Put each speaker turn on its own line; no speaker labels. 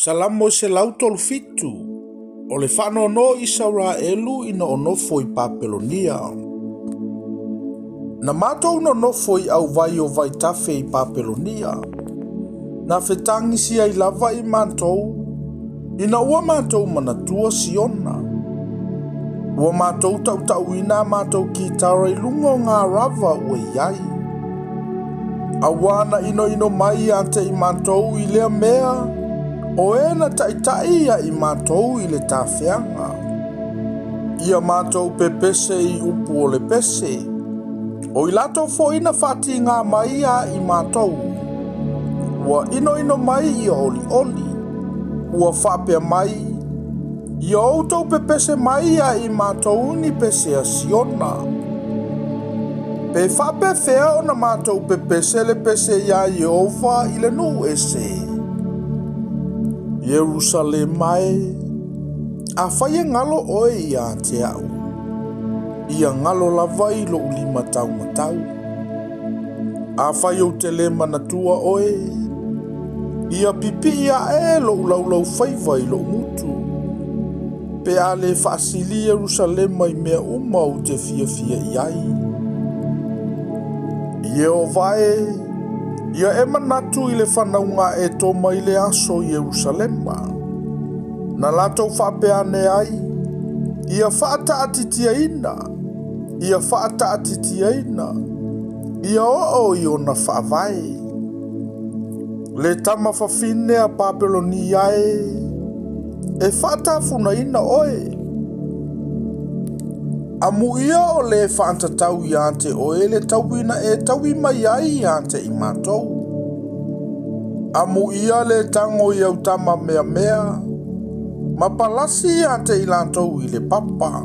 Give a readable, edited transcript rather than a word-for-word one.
Salamo 137, o le faanoanoa o Isaraelu ina o nofo i Papelonia. Na matou nonofo i auvai o vaitafe i Papelonia, na fetagisi ai lava i matou, ina ua matou manatua Siona. Ua matou tautauina a matou kitara i luga o ngā rava ua i ai. Auā na inoino mai ia te i matou i lea mea, o e na taitai ia i matou i le tafeaga. Ia matou pepese i upu o le pese, o i latou foi na faatigā mai ia i matou. Ua inoino mai ia olioli, ua faapea mai, Ia outou pepese mai ia i matou ni pese a Siona. Pe faapefea ona matou pepese le pese iā Ieova i le nuu ese? Ierusalema e, afai e galo oe ia te au, ia galo lava i lou lima taumatau. Afai ou te le manatua oe, ia pipii ae lou laulaufaiva i lou gutu, pe a le faasili Ierusalema i mea uma ou te fiafia i ai. Ieova e, ia e manatu i le fanauga a Etoma i le aso i Ierusalema, na latou faapea ane ai, Ia faataatitiaina, ia faataatitiaina, ia oo i ona faavae. Le tama fafine a Papelonia e, e faatafunaina oe. Amuia o le faatatau ia te oe le taui na e taui mai ai ia te i matou. Amuia le tago i au tama meamea, ma palasi ia te i latou i le papa.